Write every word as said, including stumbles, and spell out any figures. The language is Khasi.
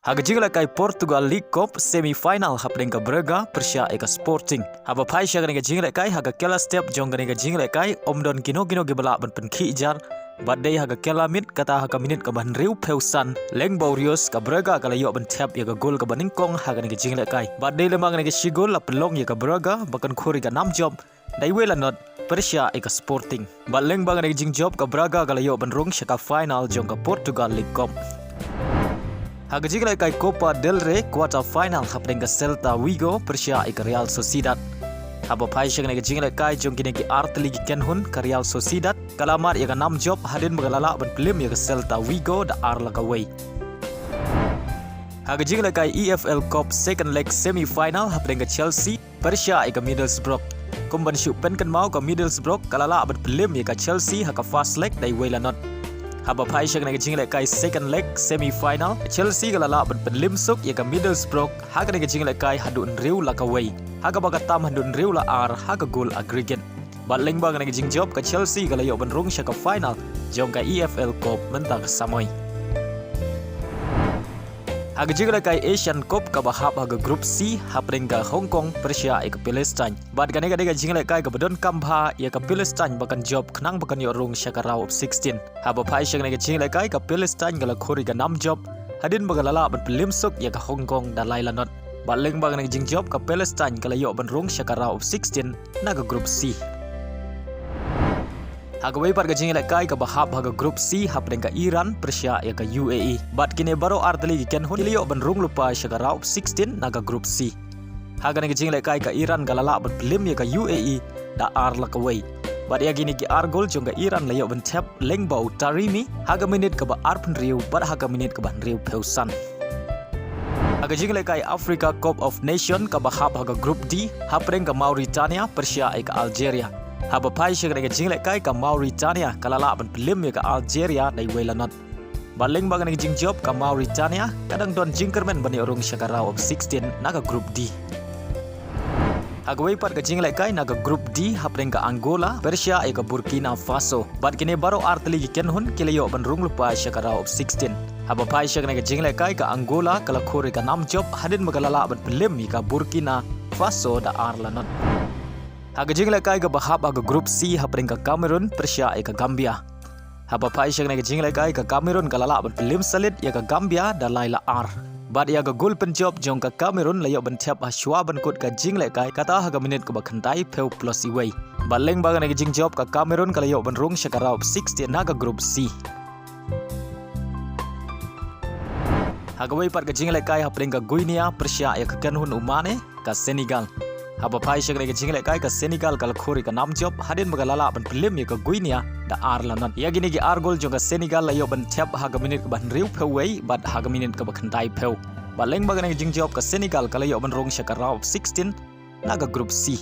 Ha ka jinglehkai Portugal League Cup semi final hapdeng ka Braga pyrshah ïa ka Sporting. Haba phai sha kane ka jinglehkai ha ka kylla step jong kane ka jinglehkai ym don kino kino kiba lah ban pynkhih jar. Bad dei ha ka kylla miet kata ha ka minit kaba hynriewphew san, lyngba u Rios ka Braga ka la ïoh ban thep ïa ka gol kaba nyngkong ha kane ka jinglehkai. Bad dei lyngba kane ka shi gol la pynlong ïa ka Braga ba kan khur ïa ka nam jop da iwei la nod pyrshah ïa ka Sporting. Bad lyngba kane ka jingjop ka Braga ka la ïoh ban rung sha ka final jong ka Portugal League Cup. Ha ka jinglehkai Copa del Rey quarter final hapdeng ka Celta Vigo pyrshah ïa ka Real Sociedad. Haba phai sha kane ka jinglehkai jong kine ki artylli ki kynhun ka Real Sociedad ka la mad ïa ka nam jop hadien ba ka la lah ban pynlem ïa ka Celta Vigo da ar la kawei. Ha ka jinglehkai E F L Cup second leg semi final hapdeng ka Chelsea pyrshah ïa ka Middlesbrough. Kum ban shu pynkynmaw ka Middlesbrough ka la lah ban pynlem ïa ka Chelsea ha ka first leg da iwei la nod. Haba phai sha kane ka jinglehkai second leg semi final, Chelsea ka la lah ban pynlem suk ïa ka Middlesbrough ha kane ka jinglehkai haduh hynriew la kawei, ha kaba ka tam haduh hynriew la ar ha ka gol aggregate. Bad lyngba kane ka jingjop ka Chelsea ka la ïoh ban rung sha ka final jong ka E F L Cup mynta ka samoi. Ha ka jinglehkai Asian Cup kaba hap ha ka Group C hapdeng ka Hong Kong pyrshah ïa ka Palestine. Bad kane ka dei ka jinglehkai kaba donkam bha ïa ka Palestine ba kan jop khnang ba kan ïoh rung sha ka round of sixteen. Haba phai sha kane ka jinglehkai ka Palestine ka la khur ïa ka nam jop hadien ba ka la lah ban pynlem suk ïa ka Hong Kong da lai la nod. Bad lyngba kane ka jingjop ka Palestine ka la ïoh ban rung sha ka round of sixteen na ka Group C. Ha kawei pat ka jinglehkai kaba hap ha ka Group C hapdeng ka Iran pyrshah ïa ka U A E. Bad kine baroh artylli ki kynhun ki la ïoh ban rung lypa sha ka round of sixteen na ka Group C. Ha kane ka jinglehkai ka Iran ka la lah ban pynlem ïa ka U A E da ar la kawei. Bad ïa kine ki ar gol jong ka Iran la ïoh ban thep lyngba u Taremi ha ka minit kaba arphew hynriew bad ha ka minit kaba hynriewphew san. Ha ka jinglehkai Africa Cup of Nation kaba hap ha ka Group D hapdeng ka Mauritania pyrshah ïa ka Algeria. Haba phai sha kane ka jinglehkai ka Mauritania ka la lah ban pynlem ïa ka Algeria da iwei la nod. Bad lyngba kane ka jingjop ka Mauritania ka dang don jingkyrmen ban ïoh rung sha ka round of sixteen na ka Group D. Ha kawei pat ka jinglehkai na ka Group D hapdeng ka Angola pyrshah ïa ka Burkina Faso. Bad kine baroh artylli ki kynhun ki la ïoh ban rung lypa sha ka round of sixteen. Haba phai sha kane ka jinglehkai ka Angola ka la khur ïa ka nam jop hadien ba ka la lah ban pynlem ïa ka Burkina Faso da ar la nod. Ha ka jinglehkai kaba hap ha ka Group C hapdeng ka Cameroon pyrshah ïa ka Gambia. Haba phai sha kane ka jinglehkai ka Cameroon ka la lah ban pynlem salit ïa ka Gambia da lai la ar. Bad ïa ka gol pynjop jong ka Cameroon la ïoh ban thep ha shuwa ban kut ka jinglehkai kata ha ka minit kaba khyndaiphew plus iwei. Bad lyngba kane ka jingjop ka Cameroon ka la ïoh ban rung sha ka round of sixteen na ka Group C. Ha kawei pat ka jinglehkai hapdeng ka Guinea pyrshah ïa ka kynhun u Mane ka Senegal. Haba phai sha kane ka jinglehkai ka Senegal ka la khur ïa ka nam jop hadien ba ka la lah ban pynlem ïa ka Guinea da ar la nod. Ïa kine ki ar gol jong ka Senegal la ïoh ban thep ha ka minit kaba hynriewphew wei bad ha ka minit kaba khyndaiphew. Bad lyngba kane ka jingjop ka Senegal ka la ïoh ban rung sha ka round of sixteen na ka Group C.